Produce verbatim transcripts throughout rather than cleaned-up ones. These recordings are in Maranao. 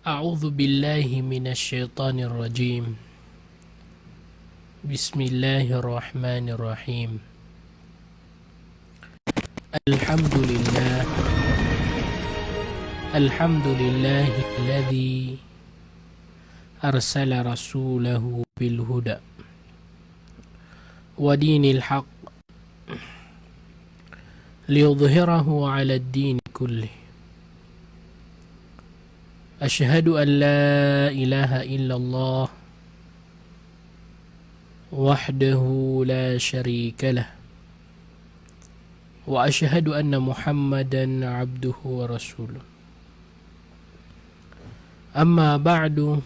أعوذ بالله من الشيطان الرجيم. بسم الله الرحمن الرحيم. الحمد لله. الحمد لله الذي أرسل رسوله بالهدى ودين الحق ليظهره على الدين كله. أشهد أن لا إله إلا الله وحده لا شريك له، وأشهد أن محمدا عبده ورسوله. أما بعد،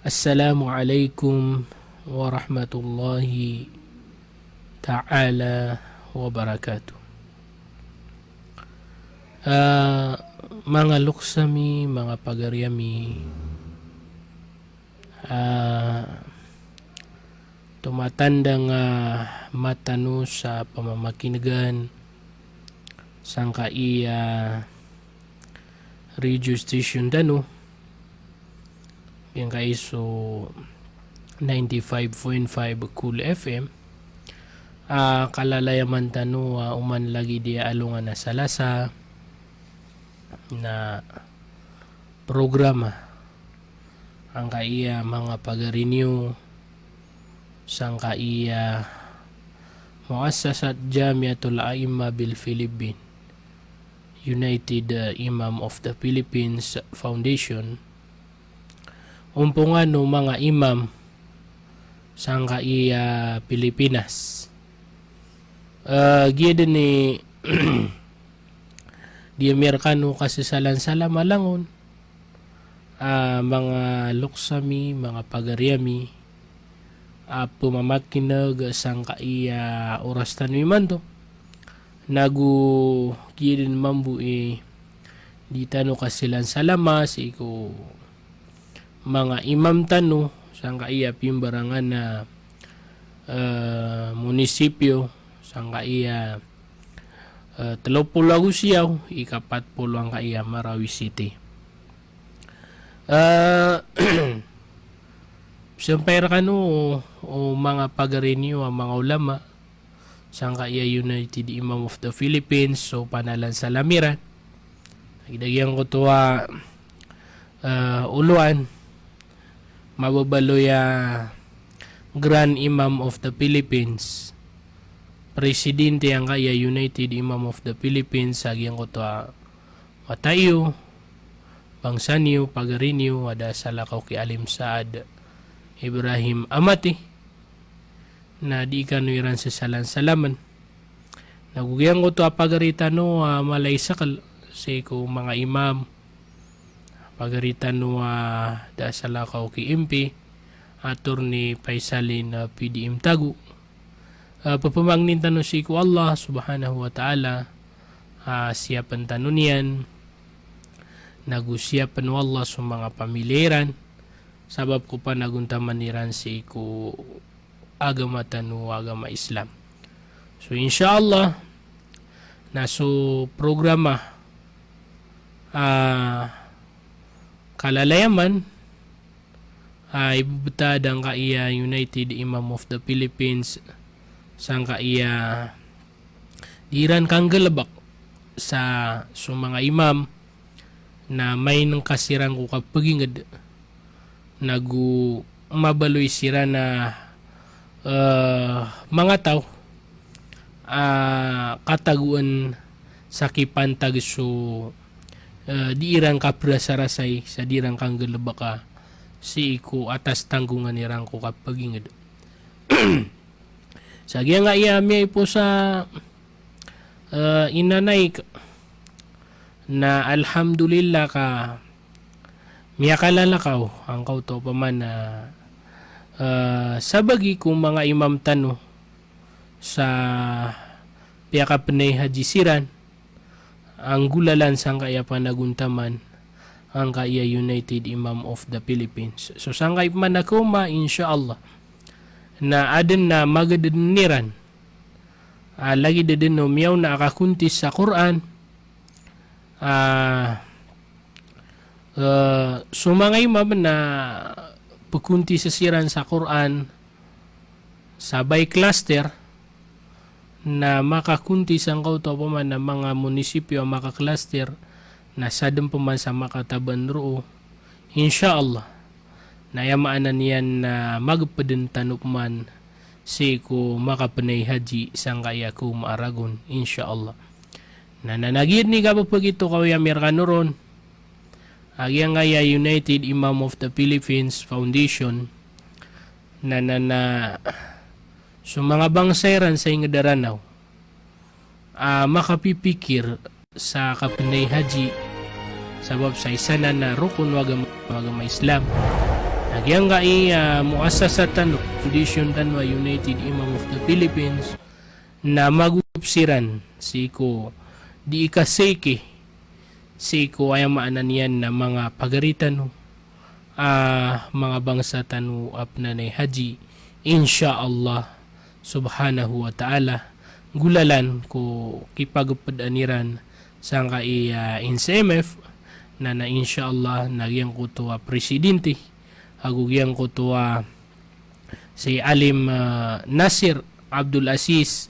السلام عليكم ورحمة الله تعالى وبركاته. Ah, manga loks ami, manga pagari ami, ah, tomatandang a matano sa pamamakinegan sangkai a radio station tano, giyangkai so ninety-five point five Cool F M. Ah, kalalayaman tano a oman lagid i alongan a Salasa na programa angkai a manga pagari niyo sangkai a Muassasat Jamiatul A'imma bil Philippine, United Imam of the Philippines Foundation, ompongan o manga imam sangkai a Pilipinas. Eh, giya den i di ami rkano kasesalan salama langon, ah, manga loks ami, manga pagari ami a pemamakineg sangkai a oras tano imanto. Nago giya den mambo i di tano kasesalan salama sii ko manga imam tano sangkai a pimbarangan a, eh, munisipyo sangkai a, eh, telo polo ago siyaw, ika pat polo angkai a Marawi City. Eh, sampay rkano o, o manga pagari niyo a manga ulama sangkai a United Imam of the Philippines so panalan salam iran. Lagid a giyangkoto a, eh, olowan, mababaloy a Grand Imam of the Philippines, presidente angkai a United Imam of the Philippines, a giyangkoto a wata iyo, bangsa niyo, pagari niyo, a da salakaw ki Alim Saad Ibrahim Amati, na di kano iran sesalan salamen. Nago giyangkoto a pagari tano a mala i sekel sii ko manga imam, pagari tano a da salakaw ki M P, Attorney Faisalin, eh, P D M Tago. Eh, pepemangnin tano sii ko Allah Subhanahu wa Ta'ala, ah, siyapen tano niyan, nago siyapen o Allah so manga pamilya iran, sabap ko panagontaman iran sii ko agama tano, agama Islam. So, insha Allah, na so programa, ah, kalalayaman, ah, ibebetad angkai a United Imam of the Philippines, sangkai a di iran kanggalebek sa so manga imam na mainengka siran ko kapeginged, nago mabaloy siran a, eh, manga taw a katagoan sa kipantag so, eh, di iran kaperasarasay sa di iran kanggalebek a sii ko atas tanggongan iran ko kapeginged. Sa giyangkai a miyaipo sa, eh, inanaik na alhamdulillah ka miyakalalakaw angkoto opama na, eh, sabagi ko manga imam tano sa piyakapenay haji siran, a nggolalan sangkai a panagontaman angkai a United Imam of the Philippines. So sangkai pman a kaoma, insha Allah, na aden a magadeden iran, ah, lagid den o miyaona a kakontis sa Qur'an, ah, Eh, so manga imam na pekonti siran sa Qur'an sa by cluster, na makakonti sangkoto a pman a manga munisipyo a maka-cluster, na sadn pman sa makataban roo, insha Allah. Na aya maana niyan na magpdn tano pman sii ko makapnay haji sangkaya ko maaragon, insha Allah. Na, na giyangkai a kapphagitokawiyami rkano ron a giyangkaya United Imam of the Philippines Foundation, na, na, na so manga bangsa iran sa ingd a Ranaw a makapipikir sa kapnay haji, sabap sa isa nan a rokon o agama, agama Islam. Na giyangkai a muassasa tano, foundation tano a United Imam of the Philippines, na magogop siran sii ko di ikasiki sii ko aya maana niyan na manga pagari tano, a manga bangsa tano a pnanay haji, insha Allah subhanahu wa ta'ala. Golalan ko kipagpdaan iran sangkai a N C M F, na, na insha Allah na giyangkoto a presidente, ago giyangkoto a si Alim, ah, Nasir Abdul Aziz,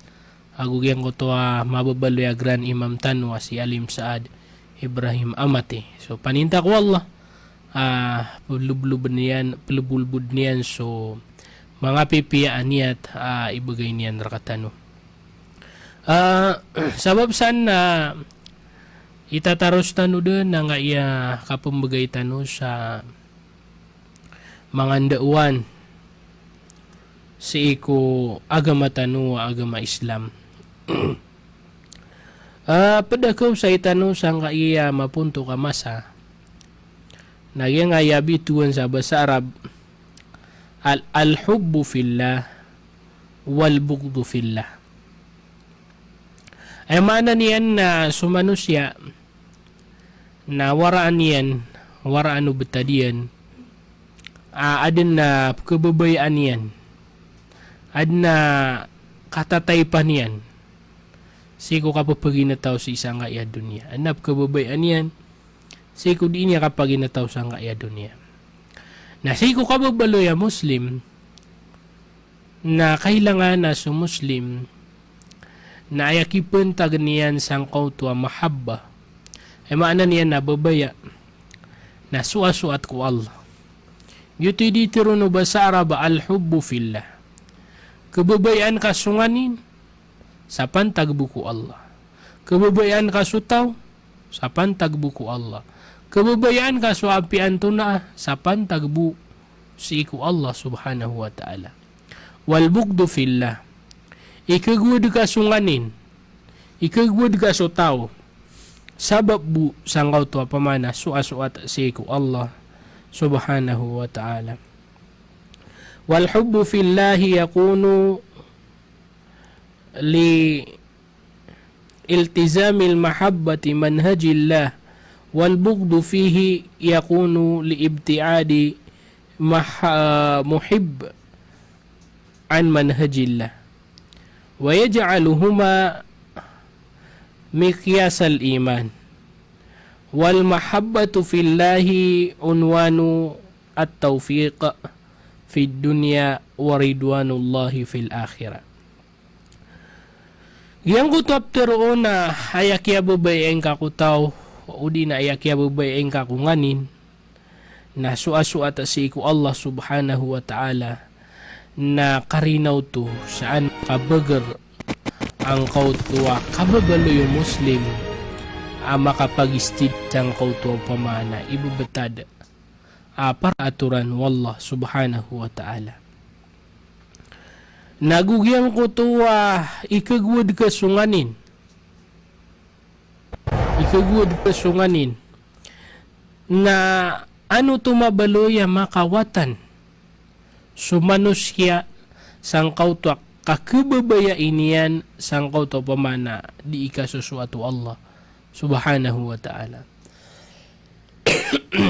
ago giyangkoto a mababaloy a Grand Imam tano a si Alim Saad Ibrahim Amate. So, paninta ko Allah, ah, plbloblobn iyan, plblblobn iyan so manga pipiya a niyat a ibgay niyan rkatano. Ah, sabap san na itataros tano dn angkaya kapmbgay tano sa manga ndaowan sii ko agama tano a agama Islam. Ah, pd a kaosay tano sangkaya mapontok a masa. Na giyangkaya bitowan sa basa Arab, al-, al-hubbu fillah wal-bughdu fillah. Aya maana niyan na so manosiya na waraan iyan, waraan o btad iyan, a, adn a pkhababayaan iyan, adn a katataypan iyan sii ko kapphaginetaw sii sangkaya doniya. Adn a pkhababayaan iyan sii ko di niyan kapaginetaw sangkaya doniya. Na sii ko kababaloy a Muslim, na kailangan a so Muslim na aya kipantag iyan sangkoto a mahabba, aya maana niyan na babaya, na soasoat ko Allah. Giyoto i dii tharoon o basa Arab a al-hubbu fillah. Khababayaan ka so nganin sa pantag bo ko Allah. Khababayaan ka so taw sa pantag bo ko Allah. Khababayaan ka so apiya antonaa sa pantag bo sii ko Allah subhanahu wa ta'ala. Wal-bughdu fillah. Ikhagoad ka so nganin, ikhagoad ka so taw, sabap bo sangkoto a pman a soasoat sii ko Allah subhanahu wa ta'ala. Wal-hubbu fillahi yakunu li iltizamil mahabbati manhajillah, wal-bughdu fihi yakunu li ibtiadi mah-, muhibb an manhajillah. Wa yaj'aluhuma miqyasal iman. Wal-mahabbatu fillahi unwanu at-tawfiq fid dunya wa ridwanullahi fil akhirah. Giyangkoto a ptharoon a aya kiyababayai ngka ko taw, odi na aya kiyababayai ngka ko nganin, na soasoat sii ko Allah subhanahu wa ta'ala, na karina oto saan kabagr angkoto a kababaloy o Muslim a makapag-istid sangkoto a opama na ibebetad a paraatoran o Allah subhanahu wa ta'ala. Na go giyangkoto a ikhagoad ka so nganin, ikhagoad ka so nganin, na an oto mabaloy a makawatan so manosiya sangkoto a kakhababayai niyan sangkoto a opama na di ikasosoat o Allah subhanahu wa ta'ala.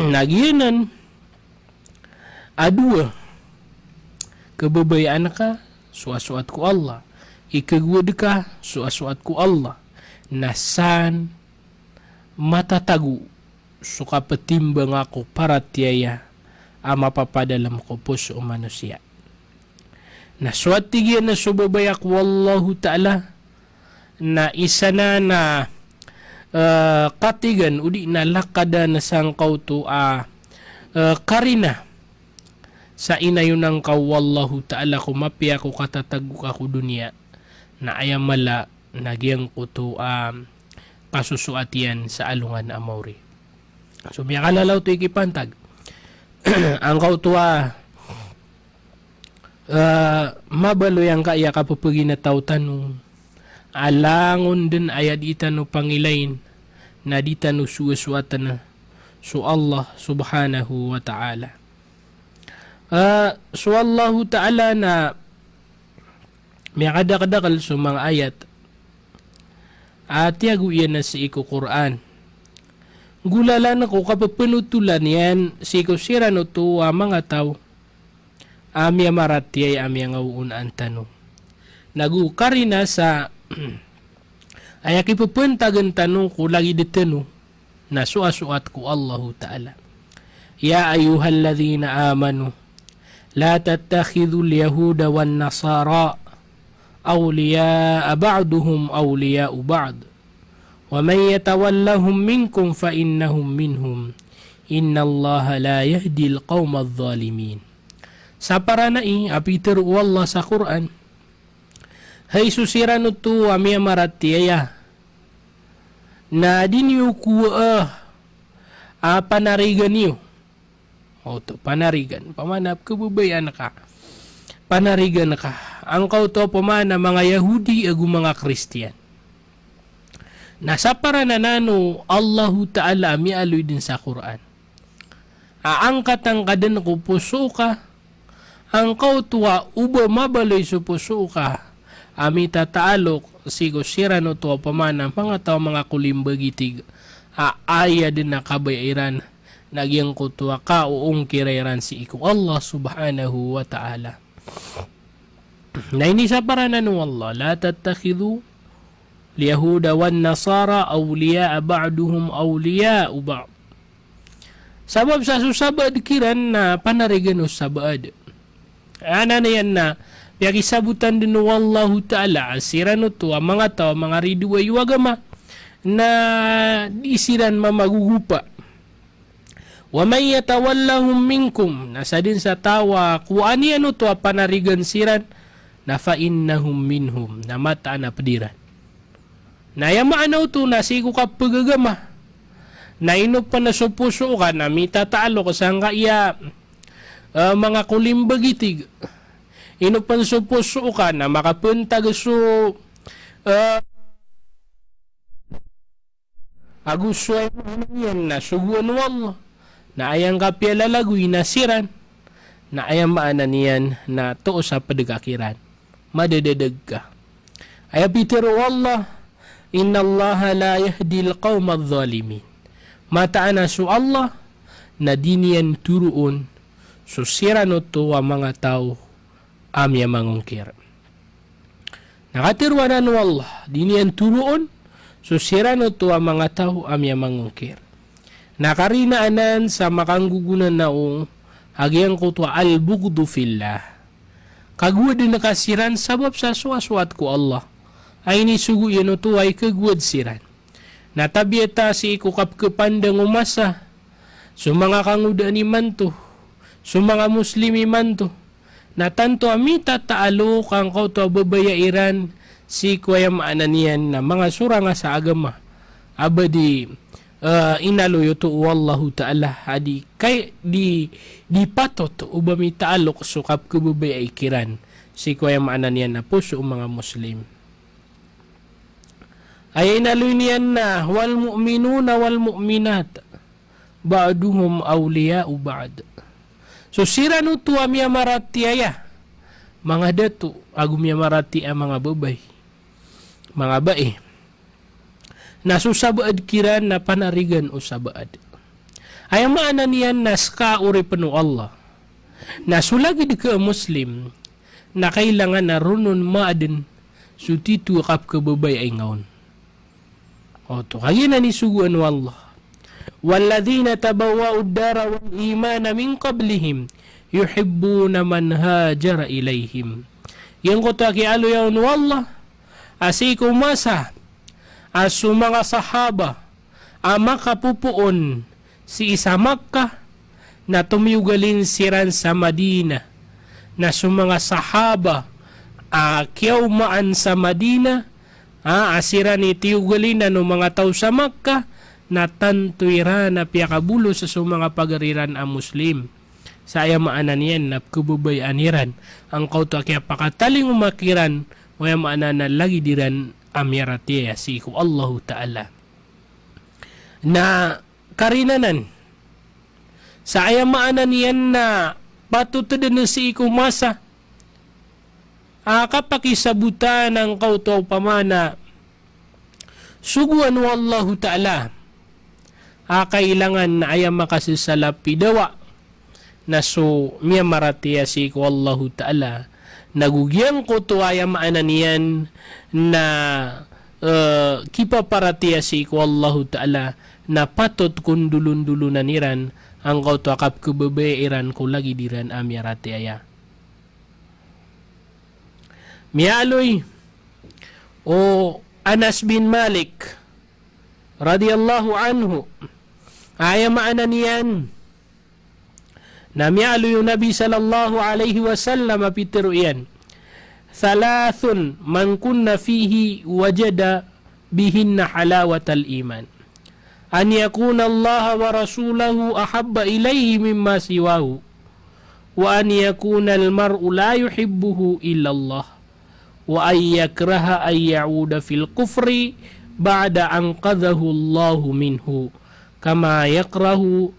Na giyanan a dowa, khababayaan ka, soasoat ko Allah. Ikhagoad ka, soasoat ko Allah. Na san matatago so kapetimbang ako paratiyaya a mapapadalem ko poso o manosiya. Na so tig iyan a so babaya ko Allahu Ta'ala, na isa nan a, eh, katigan odi na lakadan sangkoto a, eh, karina sa inayonan ka o Allahu Ta'ala ko mapiya ko katatagok ko doniya. Na aya mala na giyangkoto a kasosoat iyan sa alongan a maori. So miyakalalaw oto i kipantag angkoto a, eh, mabaloy angkaya kapepeginetaw tano a langon den aya di tano pangilain na di tano soasoaten so Allah Subhanahu wa Ta'ala. Eh, so Allahu Ta'ala na miyakadakdakel so manga ayat a tiyago iyan a sii ko Qur'an. Golalan ko kapepenotolan iyan sii ko siran oto a manga taw a miyamaratiyaya a miyangaoonaan tano. Nago karina sa aya kipepentagen tano ko lagid tano na soasoat ko Allahu Ta'ala. Ya ayyuhalladhina amanu, la tattakhidhul yahuda wan nasara awliya'a ba'duhum awliya'u ba'd. Wa man yatawallahum minkum fa innahum minhum. Innallaha la yahdil qawmadh dhalimin. Saparanai a pitero o Allah sa Qur'an, hay so siran oto a miyamaratiyaya, na di niyo kowaa a panarigan iyo. Oto, panarigan. Pamana pkhababayaan ka. Panarigan ka. Angkoto pamana manga Yahudi ago manga Kristiyan. Na saparanai o Allahu Ta'ala a miyaaloy den sa Qur'an a angkatangka den ko poso ka, angkoto a oba mabaloy so poso ka a mitataalok sii ko siran oto a pamana manga taw a manga kolimbagitig a aya den a kabaya iran na giyangkoto a kaoongkira iran sii ko Allah Subhanahu wa Ta'ala. Na inisaparanai o Allah, la tattakhidhul yahuda wan nasara awliya'a ba'duhum awliya'u ba'd. Sabap sa so sabaad kiran na panarigan o sabaad. Anan iyan na piyakisabotan den o Allahu Ta'ala a siran oto a manga taw a manga ridoay o agama na di siran mamagogopa. Wa man yatawallahum minkum, na sadn sa taw a kowaan iyan oto a panarigan siran, na fa innahum minhum, na mataan a pd iran. Na aya maana oto na sii ko kapagagama. Na ino pn so poso ka na mitataalok sangkaya, eh, manga kolimbagitig. Ino pn so poso ka na makapntag so, eh, ago so aya maana niyan na sogoan o Allah, na aya ngka piyalalagoy na siran, na aya maana niyan na toos a pd ka kiran. Madadadag ka. Aya pitharo o Allah, innallaha la yahdil qawmadh dhalimin. Mataan a so Allah na di niyan toroon so siran oto a manga taw a miyamangongkir. Na katharo anan o Allah, di niyan toroon so siran oto a manga taw a miyamangongkir. Na karina anan sa makanggogonanao a giyangkoto a al-bughdhu fillah. Kagowad ngka siran sabap sa soasoat ko Allah a inisogo iyan oto a ikagowad siran. Na tabiat a sii ko kapkhapandang o masa, so manga kangodaan imanto, so manga Muslim imanto, na tanto a mitataalok angkoto a babaya iran sii ko aya maana niyan na manga sorang a sa agama a ba di, eh, inaloy oto o Allahu Ta'ala a di kay, di, di patot o ba mitaalok so kapkhababayai kiran sii ko aya maana niyan na poso o manga Muslim. Aya inaloy niyan na, wal mu'minuna wal mu'minat ba'duhum awliya'u ba'd. So siran oto a miyamaratiyaya, manga dato, ago miyamaratiyaya manga babay, manga bai, na so sabaad kiran na panarigan o sabaad. Aya maana niyan na ska a oripn o Allah. Na so lagid ka a Muslim, na kailangan a ron on maadn so tito a kapkhababayai ngka on. Oto, kagiya na inisogoan o Allah. Walladhina tabawwa'ud dara wal imana min qablihim yuhibbuna man hajara ilaihim. Giyangkoto a kiyaaloya on o Allah a sii ko masa a so manga sahaba a makapopoon sii sa Makkah na tomiyogalin siran sa Madinah. Na so manga sahaba a kiyaomaan sa Madinah, a, a siran i tiyogalin o manga taw sa Makkah, na tanto iran a piyakabolos sa so manga pagari ran a Muslim. Sa aya maana niyan na pkhababayaan iran angkoto a kiyapakatalingoma kiran, o aya maana na lagid iran a miyaratiyaya sii ko Allahu Ta'ala. Na karinanan, sa aya maana niyan na patot dn sii ko masa a kapakisabotan angkoto a opama na sogoan o Allahu Ta'ala a kailangan na aya makasasala pidawa na so miyamaratiyaya sii ko Allahu Ta'ala. Na go giyangkoto a aya maana niyan na, eh, kipaparatiyaya sii ko Allahu Ta'ala na patot kon dolondolonan iran angkoto a kapkhababayai ran ko lagid iran a miyaratiyaya. Miyaaloy o Anas bin Malik radiyallahu anhu, aya maana niyan na miyaaloy o Nabi sallallahu alaihi wasallam a pitharo iyan, "Thalathun man kunna fihi wajada bihinna halawatal iman. An yakuna Allaha wa rasulahu ahabba ilaihi mimma siwahu. Wa an yakuna al-mar'u la yuhibbuhu illa Allah. Wa an yakraha an ya'uda fil kufri ba'da an qadhahu Allahu minhu. Kama yakrahu,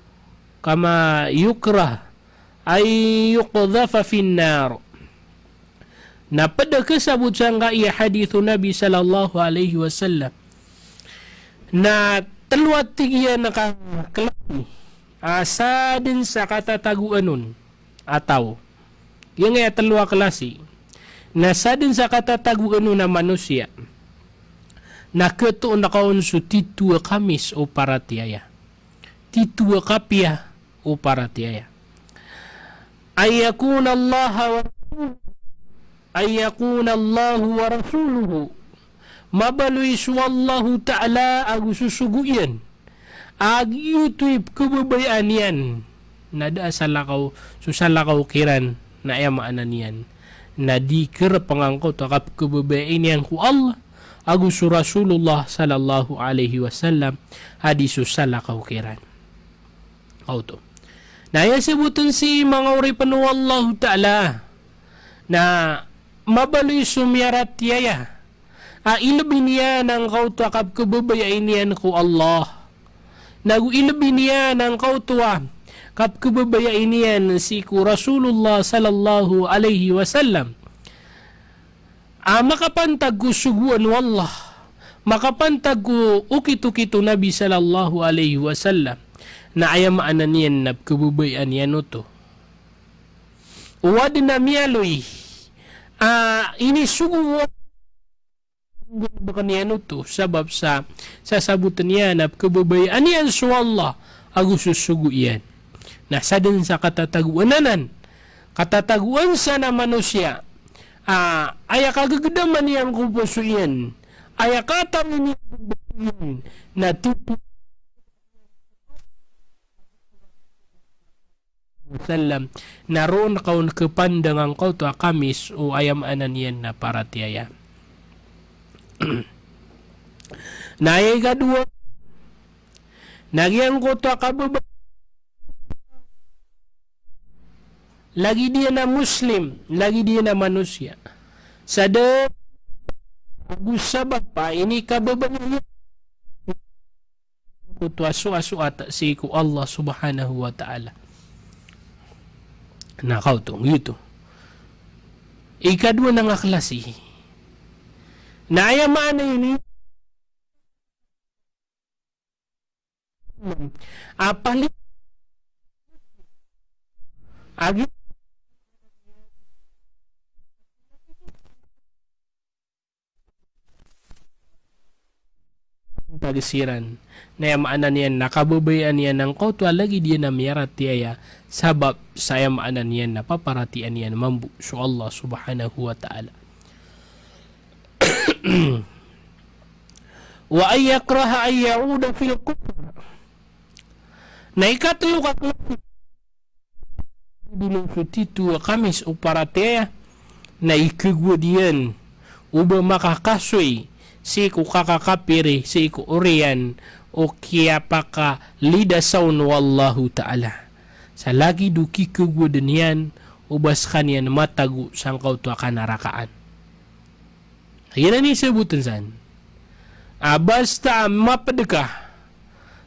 kama yukrah an yuqdhafa fin nar." Na pd a kasabot sangkai a hadith o Nabi sallallahu alaihi wasallam na tlo a tig iyan a ka-, klasi a sadn sa katatagoan on a taw. Giyangkaya tlo a klasi na sadn sa katatagoan on a manosiya na khatoon ka on so titho a kamis o paratiyaya. Titho a kapiya o paratiyaya. An yakuna Allaha wa, an yakuna Allahu wa rasuluhu. Mabaloy so Allahu Ta'ala ago so sogo iyan a giyoto i pkhababayaan iyan. Na da a salakaw, so salakaw kiran na aya maana niyan na di kharap angkoto a kapkhababayai niyan ko Allah ago so Rasulullah sallallahu alaihi wasallam a di so salakaw kiran. Oto. Na aya sabotn sii manga oripn o Allahu Ta'ala na mabaloy so miyaratiyaya a ilbi niyan angkoto a kapkhababayai niyan ko Allah. Nago ilbi niyan angkoto a kapkhababayai niyan sii ko Rasulullah sallallahu alaihi wasallam a makapantag ko sogoan o Allah, makapantag ko okit-okit o Nabi sallallahu alaihi wasallam, na aya maana niyan na pkhababayaan iyan oto. O adn a miyaaloy a inisogo o Bkn iyan oto, sabap sa, sa sabotn iyan a pkhababayaan iyan so Allah ago so sogo iyan. Na sadn sa katatagoan anan, katatagoan san a manosiya a aya kagagdaman iyan ko poso iyan, aya katawi niyan na titho wasallam, na roo ka on khapandang angkoto a kamis o aya maana niyan na paratiyaya. Na aya ikadowa, na giyangkoto a kababa-, lagid iyan a Muslim, lagid iyan a manosiya. Sa da ago sabap a inikababaya iyan oto a soasoat sii ko Allah Subhanahu wa Ta'ala. Na kaoto, giyoto. Ikadowa na nga klasi. Na aya maana ini, a pali-, agi- tagsiran. Na aya maana niyan na kababayaan iyan angkoto a lagid iyan a miyaratiyaya, sabap sa aya maana niyan na paparatiyayaan iyan mambo so Allah Subhanahu wa Ta'ala. Wa an yakraha an ya'uda fil kufr. Na ikatlo ka klasi, di no so tito a kamis o paratiyaya, na ikagowad iyan o ba makakasoy sii ko kakakapir, sii ko oriyan o kiyapakalidasaw o Allahu Ta'ala. Sa lagid o kikagowad iyan o ba skaniyan matago sangkoto a kanarakaan. Iyan a inisebot san a basta a maped ka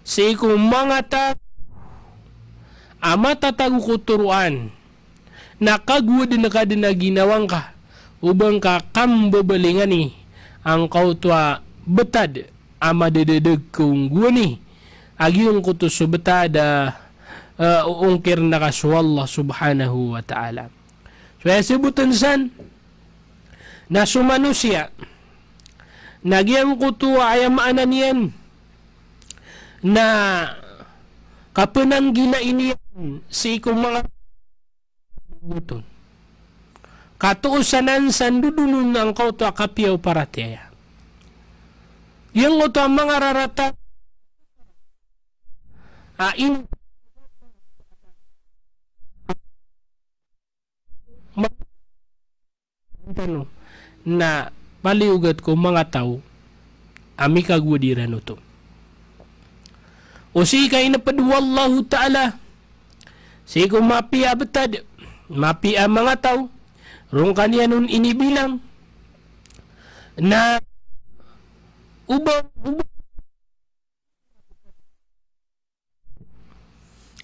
sii ko manga taw a matatago ko toroan, na kagowaden ka den a ginawa ngka o ba ngka kambabalingani angkoto a betad a madededeg ko nggowani a giyangkoto so betad a, eh, ongkir na ka so Allah Subhanahu wa Ta'ala. So aya seboten san na so manosiya na giyangkoto a aya maana niyan na kapenanggila iniyan sii ko manga, katoosan san dodonon angkoto a kapiya o paratiyaya. Giyangkoto a manga rarata a in tano na paliyogat ko manga taw a mikagowad iran oto. O sii ka ineped o Allahu Ta'ala sii ko mapiya a betad, mapiya a manga taw, roo ngka niyan on inibilang na oba, oba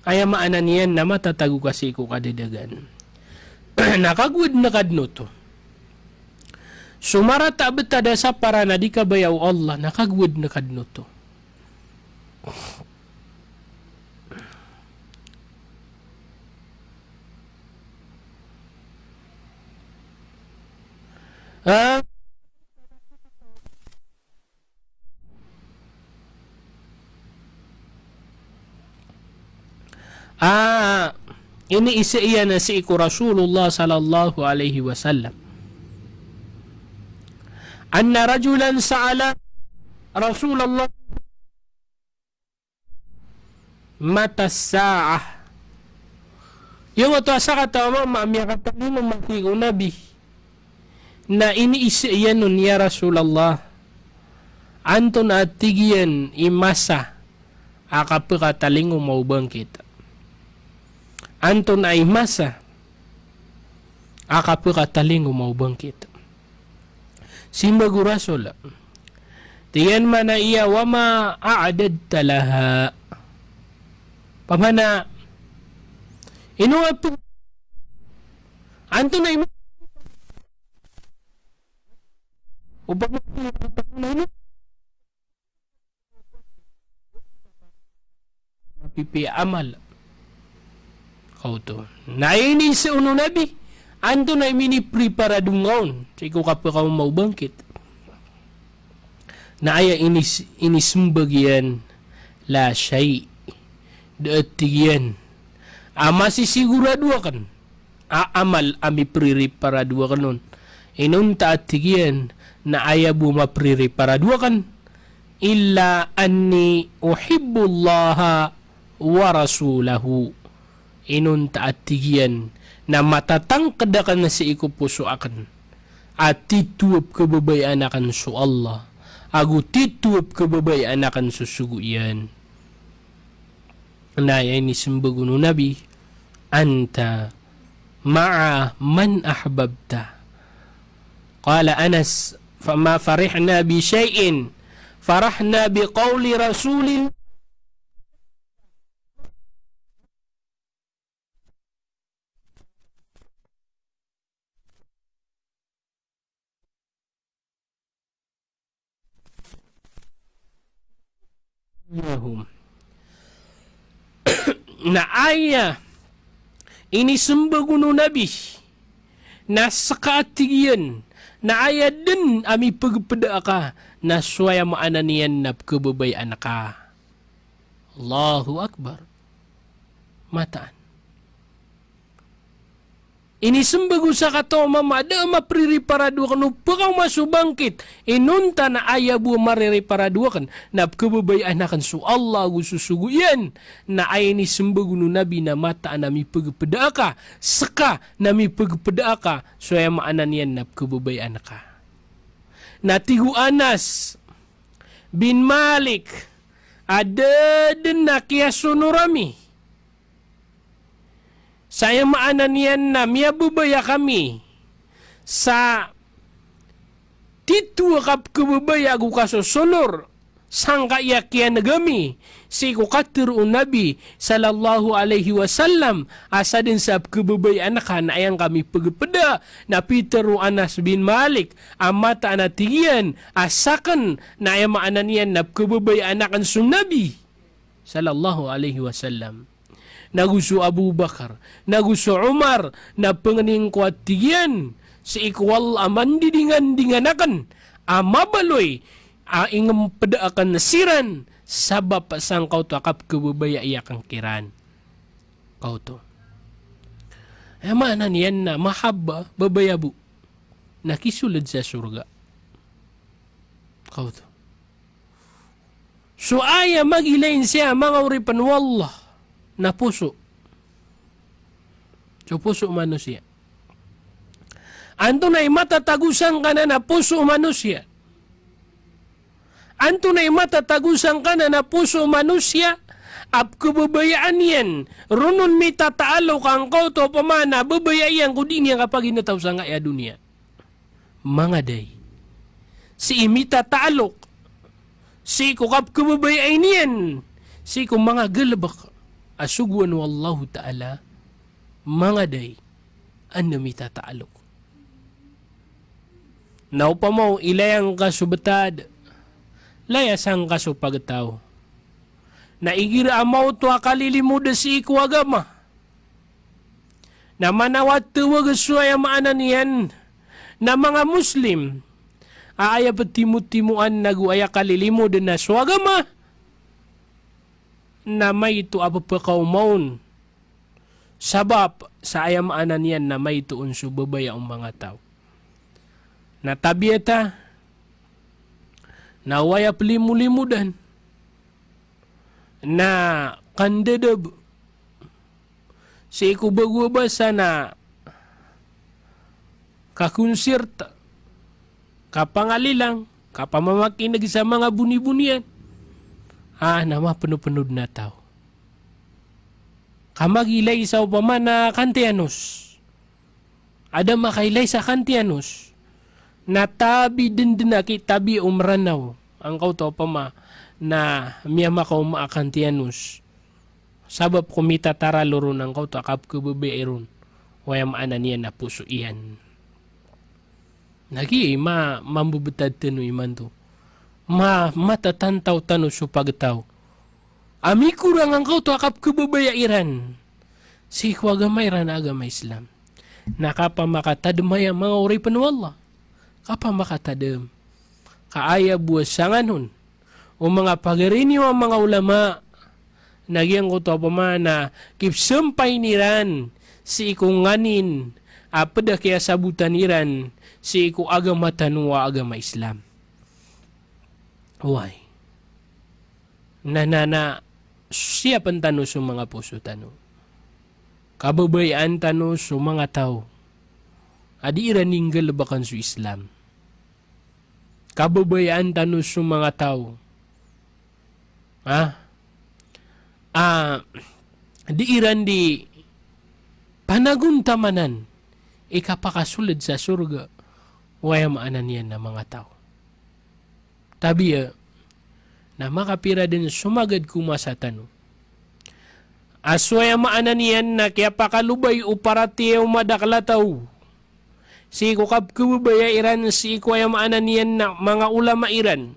Aya maana niyan na matatago ka sii ko kadedegan. Na kagowaden ka den oto. So marata a betad a sapar a di kabaya o Allah, na kagowaden ka den oto. Ah. Ah, iniiza iyan sii ko Rasulullah sallallahu alaihi wasallam. Anna rajulan sa'ala Rasulullah mata as-sa'ah. Giyoto a sakataw a mama a miyakatalingoma sii ko Nabi na iniiza iyan on, "Ya Rasulullah, antonaa," tig iyan, "i masa a kapekatalingoma o bangkit? Antonaa i masa a kapekatalingoma o bangkit?" Simbag o Rasul, tig iyan, maana iyan, "Wa ma a'dadta laha?" Pamana, ino a pe-, antonaa i ma-, o pag-, mapipiya a amal. Kaoto. Na iniiza on o Nabi, antonaa i minipreparado ngka on sii ko kapekaoma o bangkit? Na aya inis-, inisembag iyan, "La shay'." Da a tig iyan a masisigurado aken a amal a mipreparado aken on. Inonta a tig iyan na aya bo mapreparado aken, "Illa anni uhibbullaha wa rasulahu." Inonta a tig iyan na matatangked aken sii ko poso aken a tito a pekababayaan aken so Allah, ago tito a pekababayaan aken so sogo iyan. Na aya inisembag on o Nabi, "Anta ma'a man ahbabta." Qala Anas, "Fama farihna bi shay'in, farahna bi qawli Rasulillah." Lahum. Na aya inisembag on o Nabi Na ska a tig iyan, na aya dn a mipagpda ka, na so aya maana niyan na pkhababayaan ka. Allahu Akbar. Mataan. Inismbag o sakataw a mama a da a mapririparado akn o pkaoma so bangkit. Inonta na aya bo a maririparado akn na pkhababayaan akn so Allah ago so sogo iyan. Na aya inismbag o Nabi na mataan a mipagpda ka, ska na mipagpda ka, so aya maana niyan na pkhababayaan ka. Na tig o Anas bin Malik a da dn a kiyasonor ami sa aya maana niyan na miyababaya kami sa titho a kapkhababaya ago kasosonor sangkaya kiyaneg ami sii ko katharo o Nabi sallallahu alaihi wasallam a sadn sa pkhababayaan ka na aya ngka mipagpda. Na pitharo o Anas bin Malik a mataan a tig iyan a sakn na aya maana niyan na pkhababayaan akn so Nabi sallallahu alaihi wasallam. Nago so Abu Bakar, nago so Umar, na pangnin ko a tig iyan, sii ko Allah a mandidingandingan akn a mabaloy a ingmpda akn siran sabap sangkoto a kapkhababayai akn kiran. Kaoto. Aya maana niyan na mahabba, babaya bo, na kisold sa sorga. Kaoto. So aya magilain siya, manga oripn o Allah, na poso. So poso o manosiya. Antonaa i matatago sangkanan a poso o manosiya? Antonaa i matatago sangkanan a poso o manosiya a pkhababayaan iyan ron on mitataalok angkoto a opama na babaya iyan ko di niyan kapaginetaw sangkaya doniya? Manga day. Sii mitataalok sii ko kapkhababayai niyan sii ko manga galbk a sogoan o Allahu Ta'ala, manga day, an mitataalok. Na opama o ilaya ngka so btad, laya sangka so pagtaw. Na igira a maoto a kalilimod sii ko agama, na manawat tawag so aya maana niyan na manga Muslim a aya ptimotimoan ago aya kalilimod na so agama, na maito a pphakaoma on. Sabap sa aya maana niyan na maito on so babaya o manga taw. Na tabiya ta, na o aya plimolimodan na kandadab sii ko bago a basa na kakonsert, kapangalilang, kapamamakineg sa manga bonibonian. Ah, na mapnopno dn a taw. Ka magilay sa opama na kantiyanos. Adn a makailay sa kantiyanos. Na tabi dn dn a kitabi o Mranaw. Angkoto a opama na miyamakaoma a kantiyanos. Sabap ko mitataralo ron angkoto a kapkhababayai ron o aya maana niyan na poso iyan. Na giya i ma-, mambebetad tano imanto. Ma-, matatantaw tano so pagtaw a mikorang angkoto a kapkhababayai ran sii ko agama iran a agama Islam. Na kapamakatadem aya manga oripen o Allah. Kapamakatadem. Ka aya bo a sangan on o manga pagari niyo a manga ulama, na giyangkoto a opama na kipsampayin iran sii ko nganin a ped a kiyasabotan iran sii ko agama tano a agama Islam. Oway. Na, na, na, siyapen tano so manga poso tano. Kababayaan tano so manga taw a di iran inggalebekan so Islam. Kababayaan tano so manga taw, ha? A di iran di panagontamanan i kapakasoled sa sorga o aya maana niyan na manga taw. Tabiya, na makapira den so magad ko masa tano a so aya maana niyan na kiyapakalobay o paratiyaya o madakel a taw sii ko kapkebebaya iran sii ko aya maana niyan na manga ulama iran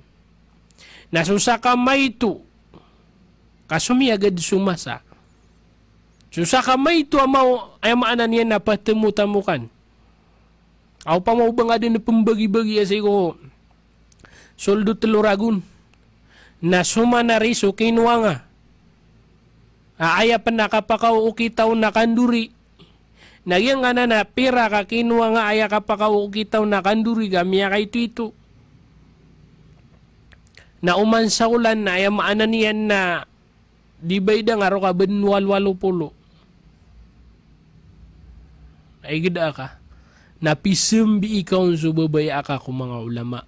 na so sakamaito ka somiyagad so masa, so sakamaito a maw-, aya maana niyan na patemotamokan Aw pama o ba nga dn pmbagibagi a sii ko soldo tlo ragon. Na so manari so kinowa nga. A, aya pn a kapakaokitaw na kandori. Na giyangkanan a pira ka kinowa nga aya kapakaokitaw na kandori ka miyakaitoito. Na oman sa olan na aya maana niyan na di ba i da nga roo ka bn walowalo polo. Ay gda ka. Na pisambi ikaw on so babaya ka ko manga ulama.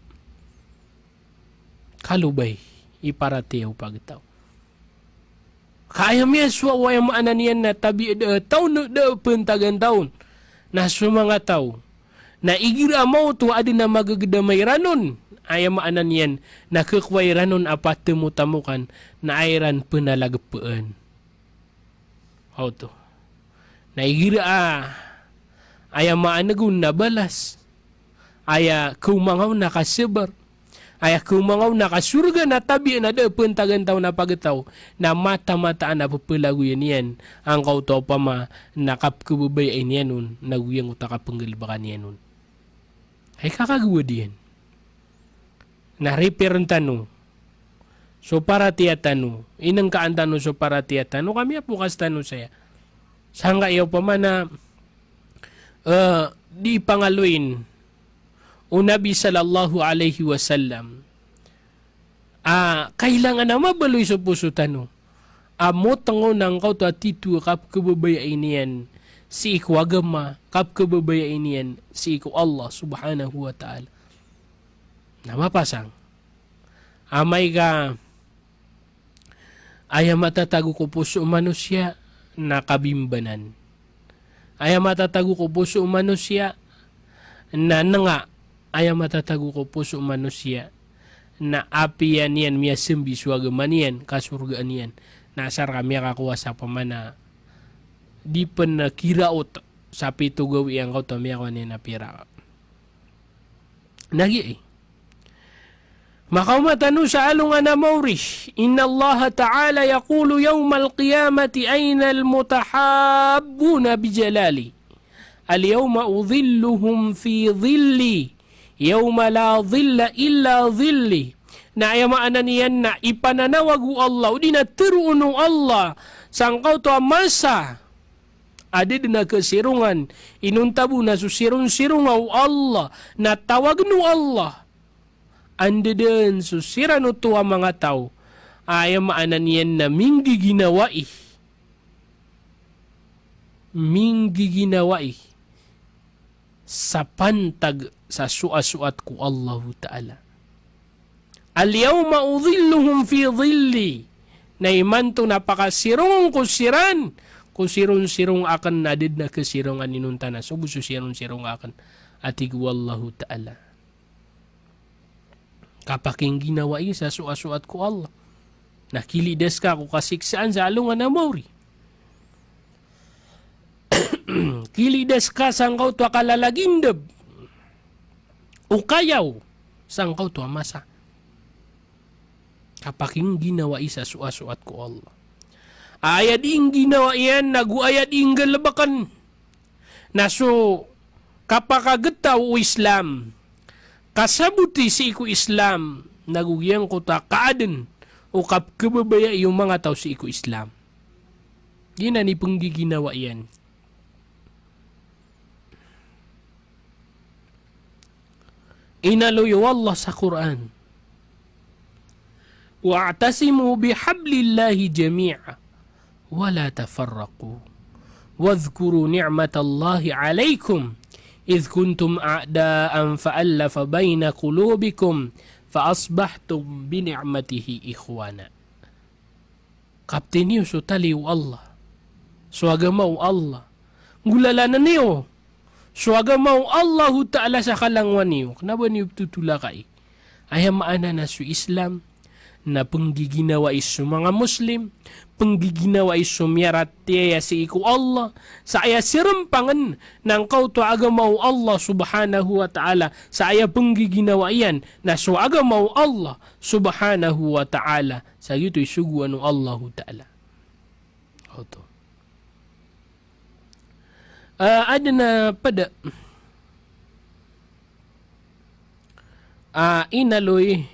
Kalobay i paratiyaya o pagtaw. Ka aya miyasowa o aya maana niyan na tabiya da, taw na da pntagan taw on. Na so manga taw na igira a maoto a adn a magagdama iran on, aya maana niyan na khakowa iran on a patemotamokan na aya iran pnalagpaan. Oto. Na igira a aya maana gon na balas, aya khaoma nga on na kasabar, aya khaoma nga on na kasorga na tabiya na da pntagan taw on a pagtaw, na mataan-mataan a pplagoyan iyan angkoto a opama na kapkhababayai niyan on, na giyangkoto a kapnggalbka niyan on. Hay kakagowad iyan. Na ripiren tano so paratiyaya tano, inengkaan tano so paratiyaya tano, ka miyapokas tano saya. Sangkaya opama na, eh, di pangaloyin o Nabi sallallahu alaihi wasallam a kailangan a mabaloy so poso tano a motngon angkoto a tito a kapkhababayai niyan sii ko agama, kapkhababayai niyan sii ko Allah subhanahu wa ta'ala. Na mapasang amay ka aya matatago ko poso o manosiya na kabimbanan. Aya matatago ko poso o manosiya na nenga, aya matatago ko poso o manosiya na apiya niyan miyasambi so agama niyan, kasorgaan iyan. Na asar ka miyakakowa sa opama na di pn kiraot sa pito gawii angkoto a miyakowa niyan a pirak. Na giya i makaoma tano sa alongan a maori, innallaha ta'ala yaqulu yawmal qiyamati aynal mutahabbuna bijalali, al yawma udhilluhum fi dhilli, yawma la dhilla illa dhilli. Na aya maana niyan na ipananawag o Allah, odi na tharoon o Allah sangkoto a masa a da dn a khasirongan, inonta bo na so sironsironga o Allah, na tawagen o Allah. Anda dn so siran oto a manga taw a aya maana niyan na minggiginawai. Minggiginawai sa pantag sa soasoat ko Allahu Ta'ala. Al yawma udhilluhum fi dhilli. Na imanto na pakasirongon ko siran ko sironsirong aken, na da dn a khasirongan inonta na so bo so sironsirong aken, a tig o Allahu Ta'ala. Kapakingginawai sa soasoat ko Allah. Na kilidas ka ko kasiksaan sa alongan a maori. Kilidas ka sangkoto a kalalagindeb o kayaw sangkoto a masa. Kapakingginawai sa soasoat ko Allah. Aya di ingginawai iyan, nago aya di inggalebeken na so kapakagetaw o Islam, kasaboti sii ko Islam, nago giyangkoto a kaaden o kapkhababayai o manga taw sii ko Islam. Giyanan i penggiginawai iyan. Inaloy o Allah sa Qur'an, "Wa'tasimu bihablillahi jami'a wa la tafarraqu. Wadhkuru ni'matallahi 'alaykum idh kuntum a'da'an fa'allafa bayna qulubikum fa asbahtum bi ni'matihi ikhwana." Kapteni iyo so tali o Allah, so agama o Allah. Nggolalanen iyo so agama o Allahu Ta'ala sa kalangowan iyo. Kena ba niyo ptotolakai. Aya maana na so Islam na penggiginawai so manga Muslim, penggiginawai so miyaratiyaya sii ko Allah, sa aya serempangen na angkoto a agama o Allah Subhanahu wa Ta'ala, sa aya penggiginawai iyan na so agama o Allah Subhanahu wa Ta'ala. Sa giyoto i sogoan o Allahu Ta'ala. Oto. Ah, aden a ped a a inaloy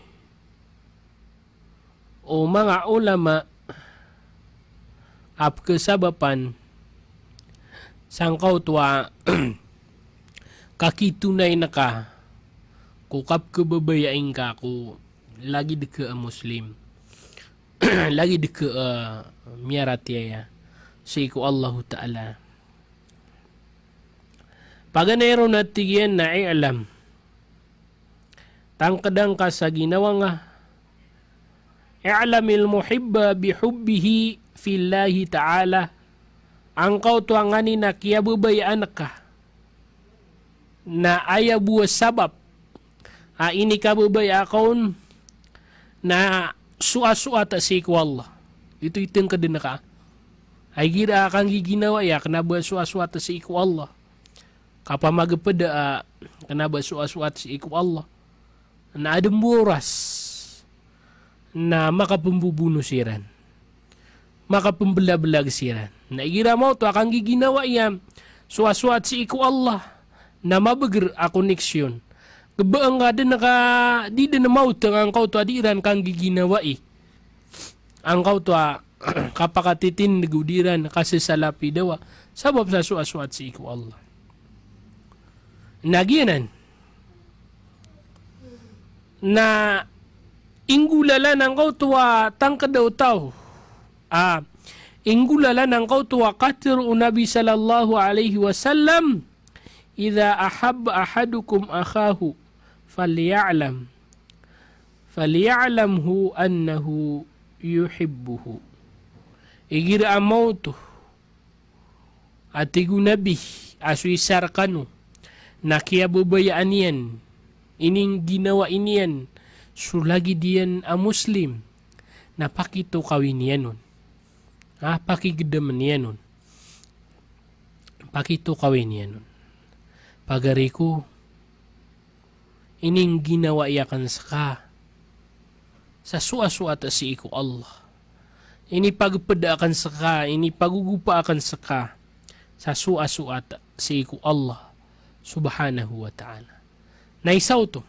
o manga ulama a pkhasabapan sangkoto a kakitonay ngka ko kapkhababayai ngka ko lagid ka a Muslim, lagid ka a miyaratiyaya sii ko Allahu Ta'ala. Paganay ron a tig iyan na i'lam, tangkda ngka sa ginawa nga, i'lamil muhibba bihubbihi fillahi ta'ala, angkoto a nganin a kiyababayaan ka na aya bo a sabap a inikababaya ka on na soasoat sii ko Allah. Ito i tangkdn ka a igira a kanggiginawai a kna ba soasoat sii ko Allah. Kapamagpda a kna ba soasoat sii ko Allah na adn bo a oras na makapmbobono siran, makapmblablag siran. Na igira maoto a kanggiginawai a soasoat sii ko Allah na mabagr a koneksyon, kba angka dn ka di dn maotng angkoto a di iran kanggiginawai, angkoto a kapakatitindg o di iran kasasalapidawa sabap sa soasoat sii ko Allah. Na giyanan na inggolalan angkoto a tangkda o taw a inggolalan angkoto a katharo o Nabi sallallahu alaihi wasallam, "Idha ahabba ahadukum akhahu falya'lam, falya'lamhu annahu yuhibbuhu." Igira a maoto a tig o Nabi a so isa rkano na kiyababayaan iyan, iningginawai niyan so lagid iyan a Muslim, na pakitokawin iyan on. Ah, pakigdmn iyan on. Pakitokawin iyan on. Pagari ko, iningginawai akn ska sa soasoat sii ko Allah. Inipagpda akn ska, inipagogopa akn ska sa soasoat sii ko Allah subhanahu wa ta'ala. Na isa oto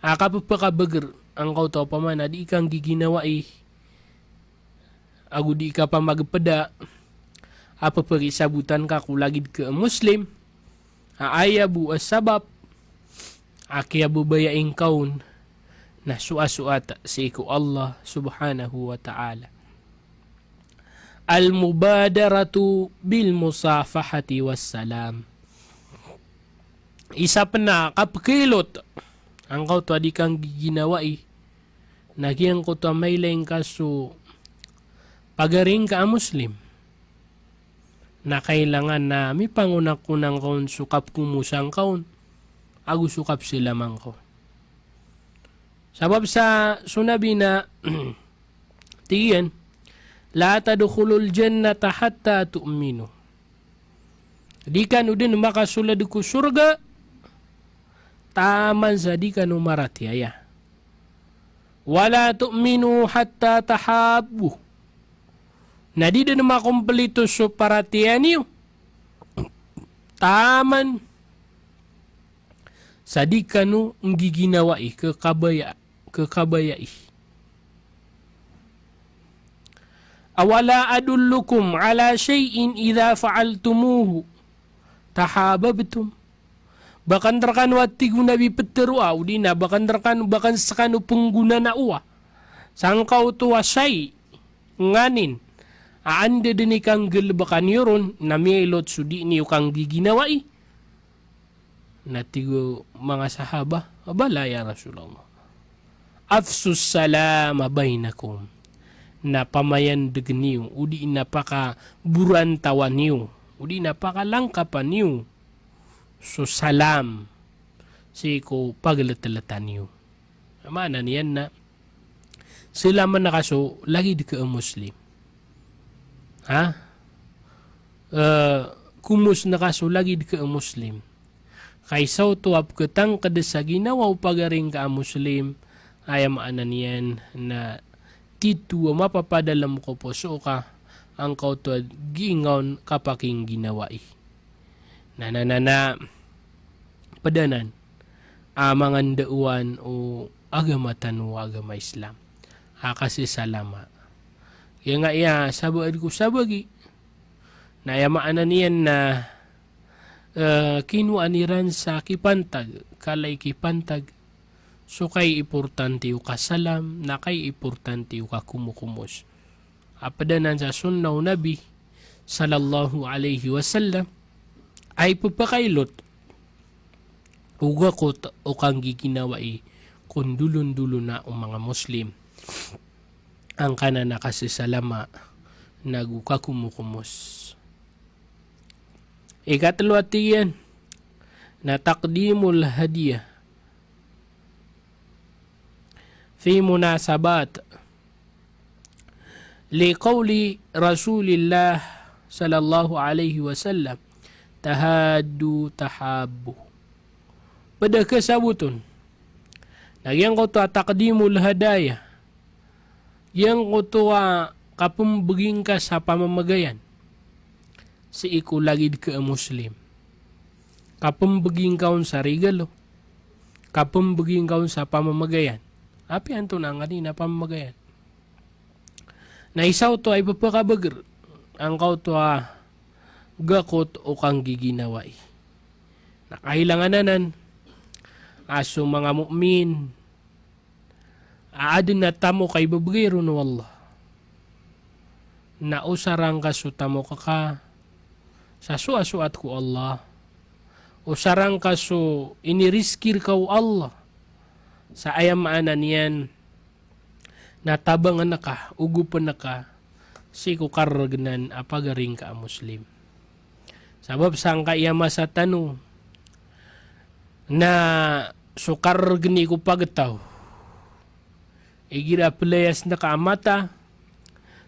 a kappakabagr angkoto a opama na di kanggiginawai ago di kapamagpda a pphakisabotan ka ko lagid ka a Muslim a aya bo a sabap a kiyababayai ngka on na soasoat sii ko Allah subhanahu wa ta'ala. Al-mubadaratu bil musafahati was salam. Isa pn a kapkhailot angkoto a di kanggiginawai na giyangkoto a mailay ngka so pagari ngka a Muslim, na kailangan na mipangonakona ngka on so kapkomosa ngka on ago so kapsalama ngka on. Sabap sa so Nabi na tig iyan, "La tadkhulul jannata hatta tu'minu." Di kano dn makasold ko sorga taman sa di kano maratiyaya. "Wala tu'minu hatta tahabbu." Na di dn makomplito so paratiyaya niyo taman sa di kano nggiginawai, kkhabaya, kkhabayai. "Awala adullukum ala shay'in idha fa'altumuhu tahababtum." Ba akn rkano, a tig o Nabi, ptharoa, odi na ba akn rkano, ba akn skano pnggonanao sangkoto a shay, nganin a anda dn i kanggalbka niyo ron na miyailot so di niyo kanggiginawai. Na tig o manga sahaba, "Bala ya Rasulullah. Afshus salama bainakum." Na pamayandg niyo, odi na pakaborantawan iyo, odi na pakalangkapan iyo so salam sii ko pagltltan iyo. Maana niyan na salamn ka so lagid ka a Muslim. Ha? Eh, komosn ka so lagid ka a Muslim. Ka isa oto a pkhatangkd sa ginawa o pagari ngka a Muslim, aya maana niyan na tito a mapapadalm ko poso ka angkoto a giingawn kapakingginawai. Na, na, na, na, pd anan a manga ndaowan o agama tano a agama Islam a kasesalama. Giyangkaya sabaad ko sabagi na aya maana niyan na, eh, kinowaan iran sa kipantag, kala i kipantag so kaiimportante o kasalam, na kaiimportante o kakomokomos. A pd anan sa sunnah o Nabi sallallahu alaihi wasallam a ipphakailot o gakot o kanggiginawai ko ndolondolona o manga Muslim angkanan a kasesalama nago kakomokomos. Ikatlo a tig iyan na taqdimul hadiyah fi munasabat, liqawli Rasulillah sallallahu alaihi wasallam, "Tahaddu tahabbu." Pd a kasabot on na giyangkoto a taqdimul hadaya, giyangkoto a kapmbgi ngka sa pamamagayan sii ko lagid ka a Muslim. Kapmbgi ngka on sa regalo, kapmbgi ngka on sa pamamagayan. Apiya antonaa nganin a pamamagayan? Na isa oto a ipphakabagr angkoto a gakot o kanggiginawai. Na kailangan anan a so manga mu'min a adn a tamok a ibebegay ron o Allah, na osara ngka so tamok ka sa soasoat ko Allah, osara ngka so inirizki rka o Allah, sa aya maana niyan na tabangn ka, ogopn ka sii ko kargnan a pagari ngka a Muslim. Sabap sangkaya masa tano na so kargni ko pagtaw, igira playasn ka a mata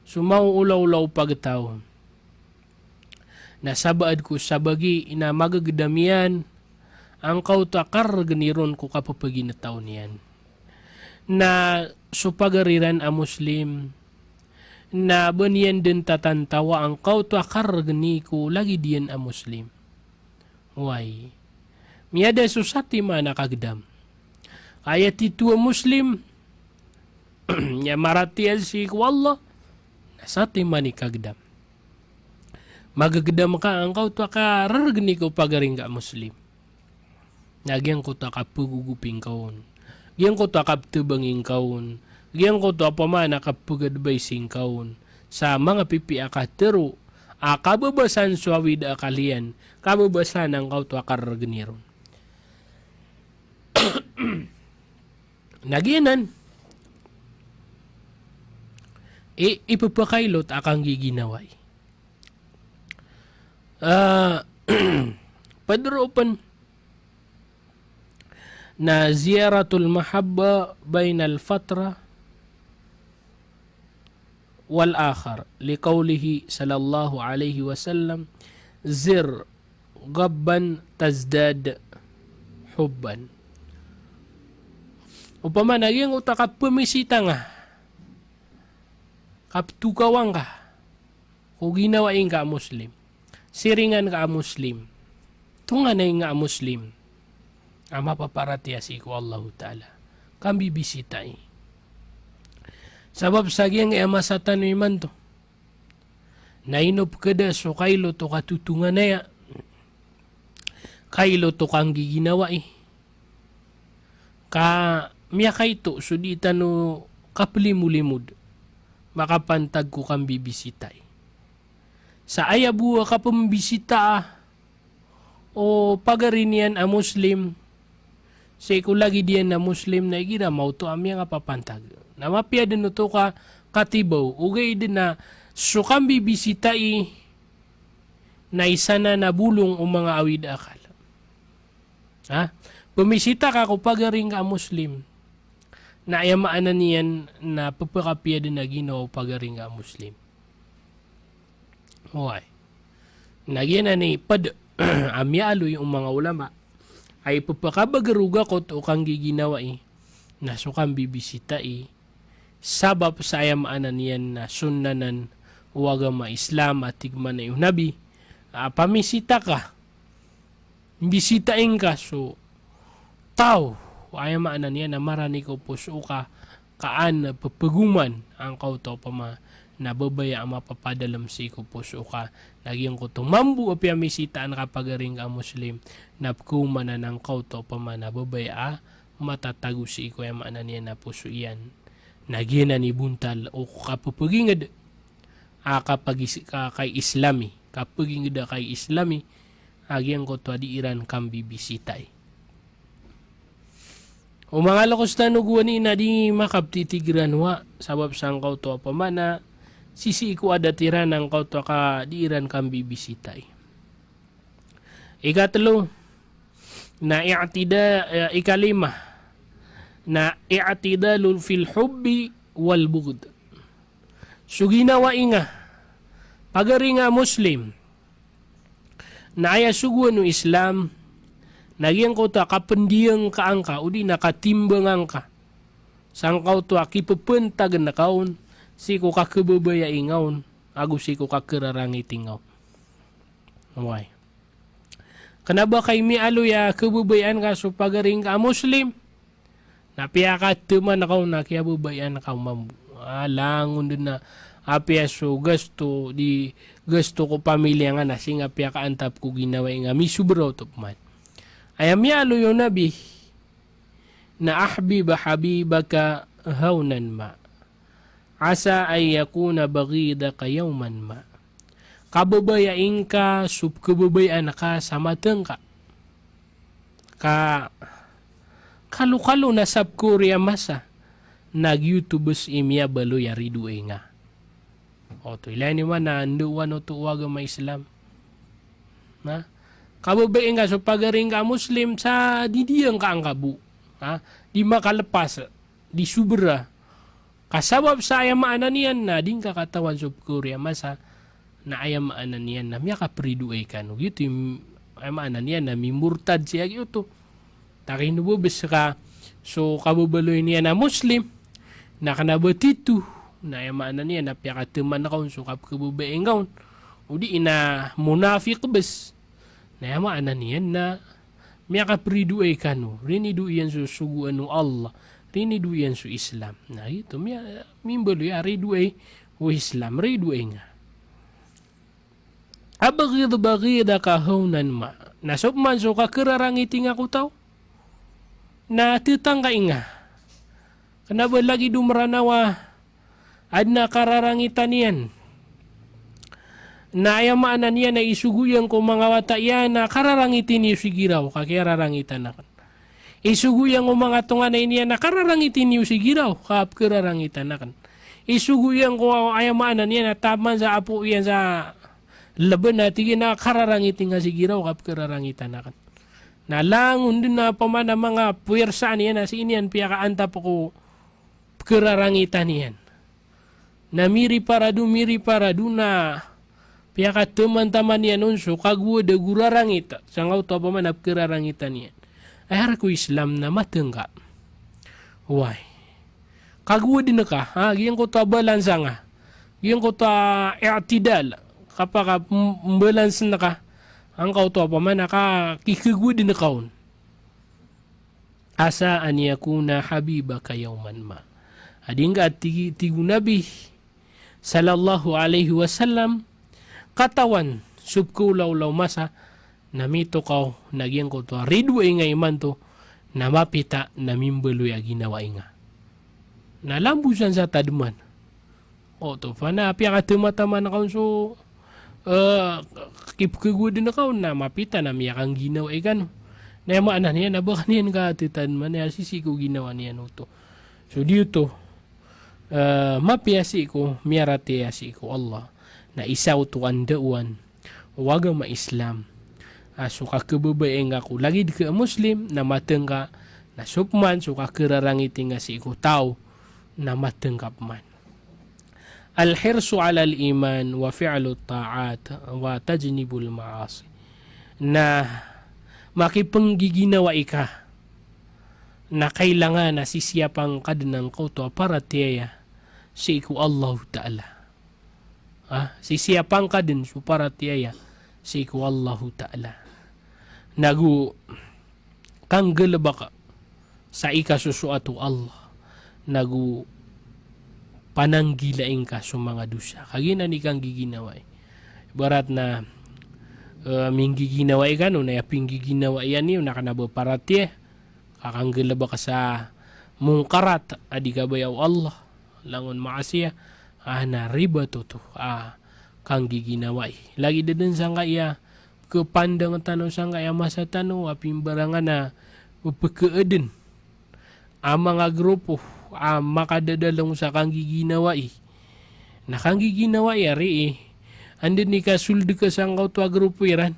so maoolaola o pagtaw, na sabaad ko sabagi na magagdam iyan angkoto a kargni ron ko kapphaginetaw niyan. Na so pagari ran a Muslim na ba niyan dn tatantawa angkoto a kargni ko lagid iyan a Muslim. Oway. Miyada so satiman a kagdam. Aya tito a Muslim, aya maratiyaya sii ko Allah, na satiman i kagdam. Magagdam ka angkoto a kargni ko pagari ngka a Muslim. Na giyangkoto a kapgogopi ngka on, giyangkoto a kaptabangi ngka on, giyangkoto a pman a kapgadbaisi ngka on sa manga pipiya a katharo a kababasaan so awid a akal iyan, kababasaan angkoto a kargni ron. Na giyanan i, ipphakailot a kanggiginawai. Ah, pd roo pn na ziyaratul mahabba bainal fatra wal akhar, liqawlihi sallallahu alaihi wasallam, "Zir ghabban tazdad hubban." Opama na giyangkoto a kapmisita ngka, kaptokawa ngka ko ginawai ngka a Muslim, siringan ka a Muslim, tonganay nga a Muslim a mapaparatiyaya sii ko Allahu Ta'ala, kambibisitai. Sabap sa giyangkaya masa tano imanto na ino pkada so kailot o katotonganaya, kailot o kanggiginawai, ka miyakaito so di tano kaplimolimod makapantag ko kambibisitai. Sa aya bo a kapmbisitaa o pagari niyan a Muslim sii ko lagid iyan a Muslim na igira maoto a miyangapapantag. Na mapiya dn oto ka katibaw, ogaid na so kambibisitai na isa nan a bolong o manga awid a akal. Ha? Pmisita ka ko pagari ngka a Muslim, na aya maana niyan na pphakapiya dn a ginawa o pagari ngka a Muslim. Oway. Na giyanan i pd a miyaaloy o manga ulama a ipphakabagr o gakot o kanggiginawai na so kambibisitai. Sabap sa aya maana niyan na sunnah nan o agama Islam a tig mambo o Nabi a pamisita ka, mbisitai ngka so Aw, aya maana niyan na marani ko poso ka, ka an pepegoman angka oto opama na babaya a mapapadalem sii ko poso ka, na giyangkoto mambo apiya misitaan ka pagaring ka a Muslim, na pegoman angka oto opama na babaya a matatago sii ko aya maana niyan na poso iyan. Na giyanan i bontal o kapepeginged a kapagis-, ka-, kai-Islami, kapeginged a kai-Islami, a giyangkoto a di iran kambibisitai. O manga lokes tano gowani na di makaptitig iran wa, sabap sangka oto opama na sisii ko adat iran angka oto a ka di iran kambibisitai. Ikatelo, na i'tida-, eh, ikalima, na i'tidalun fil hubbi wal bughd. So ginawa i nga pagaring a Muslim, na aya sogoan o Islam, na giyangkoto a kapendiyangka angka, odi na katimbang angka sangka oto a kipepentagen ka on sii ko kakebabayai nga on, ago sii ko kakerarangiti nga on. Oway. Kena ba kay miyaaloy a kebabayaan ka so pagaring ka a Muslim, na piyakateman ka on na kiyababayaan ka mambo. Ah, langon den a apiya so gasto, di gasto ko pamilya nga na sii nga piyakaantap ko ginawa i nga misobra oto pman. Aya miyaaloy o Nabi, na ahbib habibaka hawnan ma. Asa an yakuna baghidaka yawman ma. Kababayai ngka so pekababayaan ka sa mateng ka. Ka, kalokalo na sa pekori a masa, na giyoto bes i miyabaloy a ridoay nga. Oto, ilay niyo man na anda oto o agama Islam. Na, kababayai ngka so pagaring ka a Muslim sa di diyangka angka bo. Ha? Di makalepas, di sobra. Ka sabap sa aya maana niyan na di ngka katawan so pekori a masa, na aya maana niyan na miyakaperidoay kano. Giyoto i m-, aya maana niyan na mimortad sii a giyoto. Takino bo bes ka so kababaloy niyan a Muslim, na kena ba tito, na aya maana niyan na piyakateman ka on so kapekebabayai nga on. Odi na monafik bes. Na aya maana niyan na miyakaperidoay kano, rinido iyan so sogoan o Allah, rinido iyan so Islam. Na giyoto, miya-, mimbaloy a ridoay o Islam, ridoay nga. Abghid baghidaka hawnan ma. Na so pman so kakerarangiti nga ko taw, na tetangkai nga. Kena ba lagid o Meranaw a aden a kararangitan iyan. Na aya maana niyan na isogo iyan ko manga wata iyan na kararangiti niyo si Giraw, ka kiyararangitan aken. Isogo iyan ko manga tonganay niyan na kararangiti niyo si Giraw, ka pekerarangitan aken. Isogo iyan ko aya maana niyan na taman sa apo iyan sa leben a tig iyan na kararangiti nga si Giraw, ka pekerarangitan aken. Na langon den a pamana manga puwersa niyan na sii niyan piyakaantap ko pekerarangitan iyan. Na miriparado, miriparado na piyakateman-taman iyan on so kagowad a gorarangit sangka oto a pamana pekerarangitan iyan. Aya ari ko Islam na mateng ka. Oway. Kagowaden ka, ha, giyangkoto a balansa nga. Giyangkoto a i'tidal. Kapaka m-, mbalansen ka. Angka oto a pamana ka kikegowaden ka on. Asa an yakuna habibaka yawman ma. A di ngka, tig-, tig o Nabi sallallahu alaihi wasallam, katawan so pekaolaola o masa, na mitokaw na giyangkoto a ridoay nga imanto, na mapita na mimbaloy a ginawai nga. Na lambosan sa tademan. Oto, pamana piyakateman-taman ka on so, eh, kipkegowaden ka on na mapita na miyakangginawa i kano. Na aya maana niyan na ba ka niyan katetan, maana sisii ko ginawa niyan oto. So di oto, eh, mapiya sii ko, miyaratiyaya sii ko Allah. Na isa oto a ndaowan o agama Islam. A so kakebabayai nga ko lagid ka a Muslim na mateng ka, na so pman so kakerarangiti nga sii ko taw na mateng ka pman. Al-hirsu alal iman wa fi'lut ta'at wa tajnibul ma'asi. Na makipenggiginawai ka, na kailangan a sisiyapan ka den angkoto a paratiyaya sii ko Allahu Ta'ala. Ha? Sisiyapan ka den so paratiyaya sii ko Allahu Ta'ala. Nago kanggalebek sa ikasosoat o Allah, nago pananggilai ngka so manga dosa. Kagiya na di kanggiginawai. Ibarat na, eh, minggiginawai kano, na aya pinggiginawai iyan iyo, na kena ba paratiyaya, ka kanggalebek sa mungkarat a di kabaya o Allah, langon maasiyat, a na ribat oto a kanggiginawai. Lagid den sangkaya kepandang tano sangkaya masa tano a pimbarangan a pekeeden a manga grupo a makadadalong sa kanggiginawai. Na kanggiginawai ari, eh, anda i kasold ka sangkoto a grupo iran,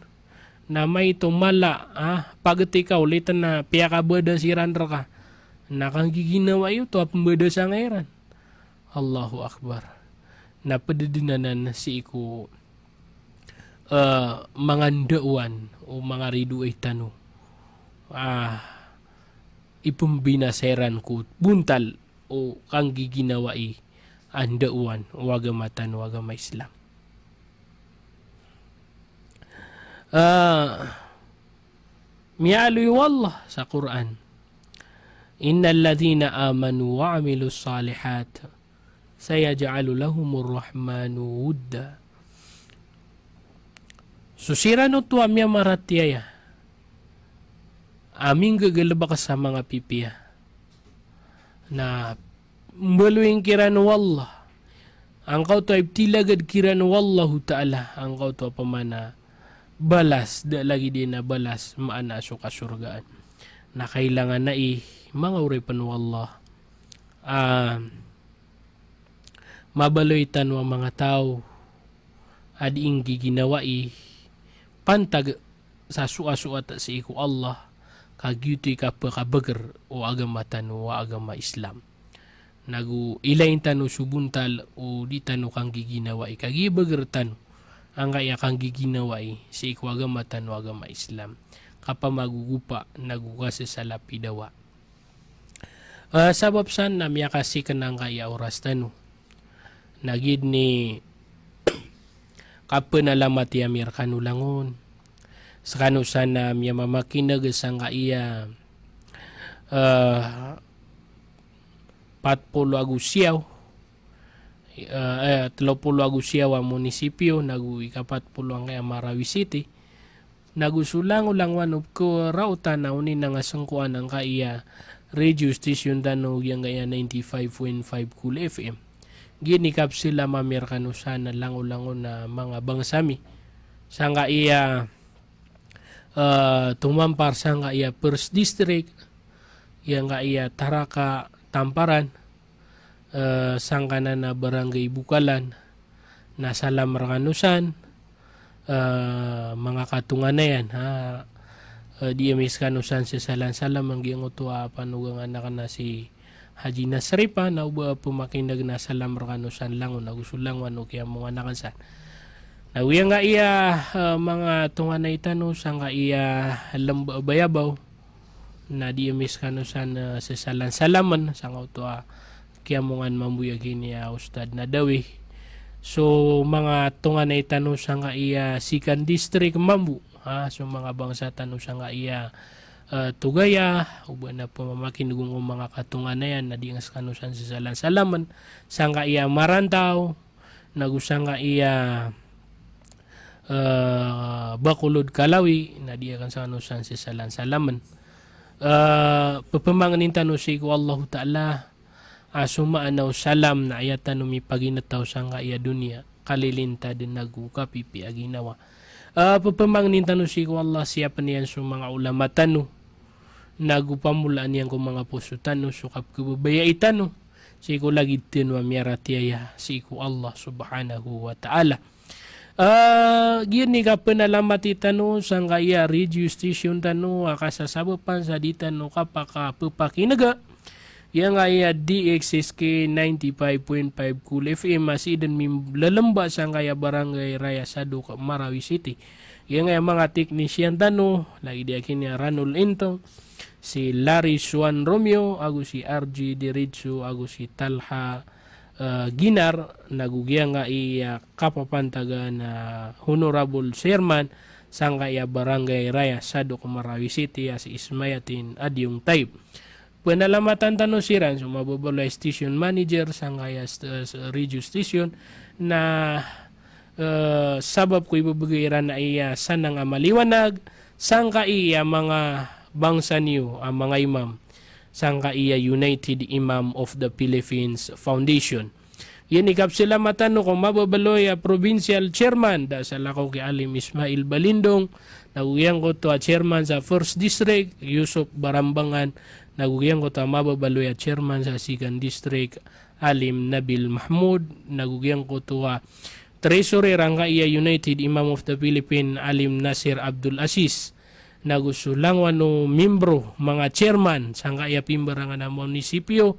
na maito mala, ah, pageti ka o liten na piyakabada siran reka. Na kanggiginawai oto a pembada sangkaya iran. Allahu Akbar. Na pededenanan sii ko, eh, manga ndaowan o manga ridoay tano. Ah, ipembinasa iran ko bontal o kanggiginawai a ndaowan o agama tano, agama Islam. Ah, miyaaloy o Allah sa Qur'an, "Innal ladhina amanu wa amilus salihat sayaj'alu lahumur rahmanu wudda." So siran oto a miyamaratiyaya a minggegelebek sa manga pipiya, na mbaloyin kiran o Allah, angkoto a iptilagad kiran o Allahu Ta'ala, angkoto a pamana balas, da lagid iyan a balas, maana so kasorgaan. Na kailangan ai manga oripen o Allah, ah, mabaloy tano a manga taw a di nggiginawai pantag sa soasoat sii ko Allah, ka giyoto i kapakabeger o agama tano a agama Islam. Nago ilayin tano so bontal o di tano kanggiginawai, ka giya beger tano angkaya kanggiginawai sii ko agama tano a agama Islam, kapamagogopa nago kasesalapidawa. Ah, sabap san na miyakasiken angkaya oras tano. Na giya den i kapenalamati ami rekano langon. Sekano san a miyamamakineg sangkaya, eh, pat polo ago siyaw, eh, eh, telo polo ago siyaw a munisipyo, nago ikapat polo angkaya Marawi City. Nago so langolangowan o pekeraotan a oninanga sengkoan angkaya radio station tano, giyangkaya ninety-five point five Cool F M. Giya den i kapselam ami rekano san a langolangon a manga bangsa mi sangkaya, eh, tomampar sangkaya First District, giyangkaya Taraka, Tamparan, eh, sangkanan a Barangay Bukalan, na salam rekano san, eh, manga katonganayan, ha, eh, di ami sekano san sesalansalam, anggiyangoto a panogangan aken a si Haji Nasripa, na o ba pemakineg na salam rekano san langon, ago so langowan o kiyamongan aken san. Na giyangkaya, eh, manga tonganay tano sangkaya Lemba Bayabaw, na di ami sekano san, eh, sesalansalamn, sangkoto a kiyamongan mambo iya gini a Ustad Nadawi. So manga tonganay tano sangkaya Second District mambo, ha, so manga bangsa tano sangkaya, eh, Tugaya, o ba na pemamakineg o manga katonganayan, na di ami sekano san sesalansalamn, sangkaya Marantaw, nago sangkaya, eh, Bacolod Kalawi, na di aken sekano san sesalansalamn. Eh, pepemangnin tano sii ko Allahu Ta'ala a so maana o salam na aya tano mipaginetaw sangkaya doniya, kalilintad nago kapipiya ginawa. Eh, pepemangnin tano sii ko Allah, siyapen iyan so manga ulama tano, nago pamolaan iyan ko manga poso tano so kapekebabayai tano sii ko lagid tano a miyaratiyaya sii ko Allah Subhanahu wa Ta'ala. Ah, giya den i kapenalamati tano sangkaya radio station tano a kasasabapan sa di tano kapakapepakinega, giyangkaya D X S K ninety-five point five Cool F M a sii den milalemba sangkaya Barangay Raya Sadok, Marawi City. Giyangkaya manga teknisyan tano, lagid iya kini a Ranul Intong, si Larry Suan Romeo, ago si R J Diritso, ago si Talha, eh, Ginar, nago giyangkaya kapapantagan a Honorable Chairman sangkaya Barangay Raya Sadok, Marawi City, a si Ismayatin Adiong Taib. Penalamatan tano siran so mababaloy a station manager sangkaya st-, s-, radio station na, eh, sabap ko ibebegay iran a iya sanang a maliwanag sangkaya manga bangsa niyo a manga imam sangkaya United Imam of the Philippines Foundation. Giya i kapsalamatan tano ko mababaloy a provincial chairman, da salakaw ki Alim Ismail Balindong, nago giyangkoto a chairman sa First District, Yusuf Barambangan, nago giyangkoto a mababaloy a chairman sa Second District, Alim Nabil Mahmud, nago giyangkoto a treasurer angkaya United Imam of the Philippine, Alim Nasir Abdul Aziz, nago so langowan o membro, manga chairman sangkaya pimbarangan a munisipyo,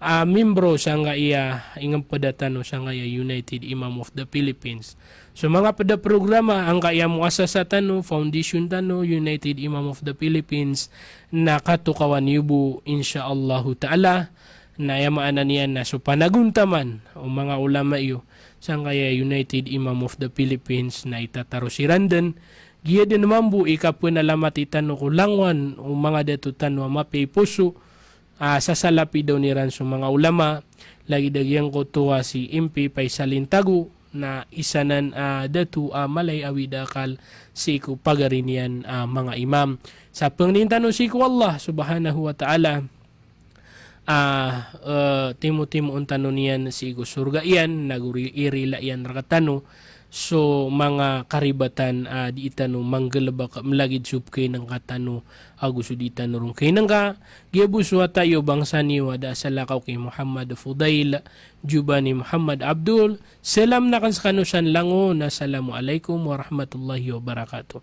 a membro sangkaya ingempeda tano sangkaya United Imam of the Philippines. So manga peda programa angkaya muasasa tano, foundation tano, United Imam of the Philippines, na katokawan iyo bo, insha Allahu Ta'ala, na aya maana niyan na so panagontaman o manga ulama iyo sangkaya United Imam of the Philippines na itataro siran den. Giya den mambo i kapenalamati tano ko langowan o manga dato tano a mapiya i poso, a sasalapidaw iran so manga ulama, lagid a giyangkoto a si M P Faisal Intago, na isa nan a dato a mala i awid a akal sii ko pagari niyan a manga imam. Sa pangnin tano sii ko Allah Subhanahu wa Ta'ala, a, eh, timotimoon tano niyan sii ko sorga iyan, nago ri-, irila iyan rektano so manga karibatan a dii tano manggalebek, melagid so pekainengka tano ago so dii tano ron kainengka. Giya bo so wata iyo, bangsa niyo a da salakaw ki Muhammad Fudail, Jubani Muhammad Abdul. Salam aken sekano san langon. Assalamu alaikum warahmatullahi wabarakatuh.